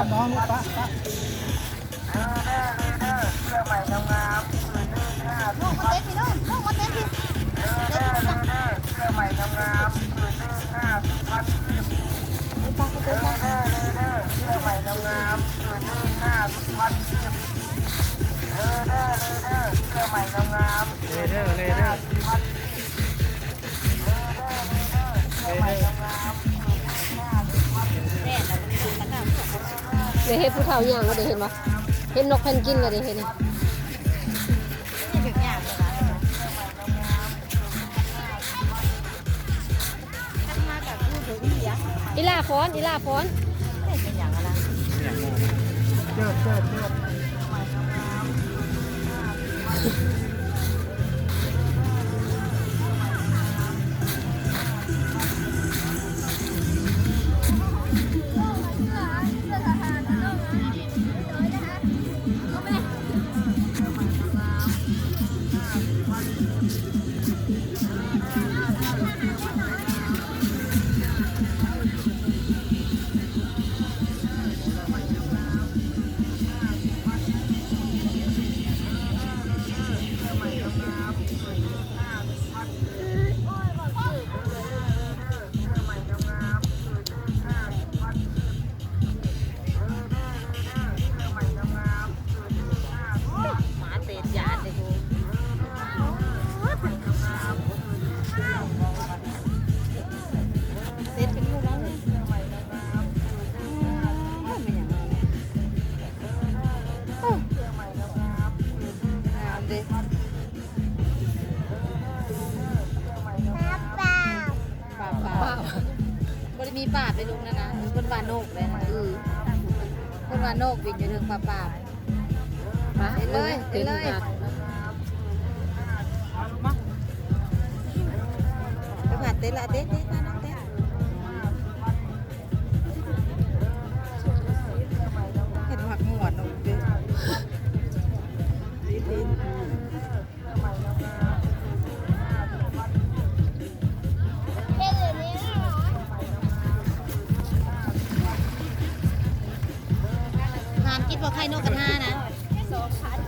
ນ້ອງລູກປະ ປະ ລູກມາເຕັດພີ່ນ້ອງ ລູກມາເຕັດພີ່ ເຕັດພີ່ ໄປ ໄປ ໄປ ໄປ ເລີເດີ ເລີເດີ ເລີເດີ ໄດ້ເຫັນຜູ້ເຖົ້າຍ່າງແລ້ວເດ້ ເຫັນບໍ່? ເຫັນນົກເພັນກິນແລ້ວເດ້ ເຫັນນີ້. ອີ່ຫຼ້າຟ້ອນ ອີ່ຫຼ້າຟ້ອນ ເປັນຫຍັງຫັ້ນນະ? ເຈີ ເຈີ ເຈີ. ປາປາ ປາປາ ບໍ່ໄດ້ມີປາເດ້ລູກນັ້ນນະ ເພິ່ນວ່ານົກເດ້ນະ. ອືມ ເພິ່ນວ່ານົກບິນຢູ່ເທິງປາປາ. ໄປເລີຍ ໄປເລີຍ ໄປຜັດເຕັດລະ ເຕັດ ເຕັດ ເຕັດ ເຕັດ. ເຫັນຜັກຫົວນົກເດ້. ຫານກິນບໍ່ໄຂ່ນົກກະທານະ? ສອງພັນ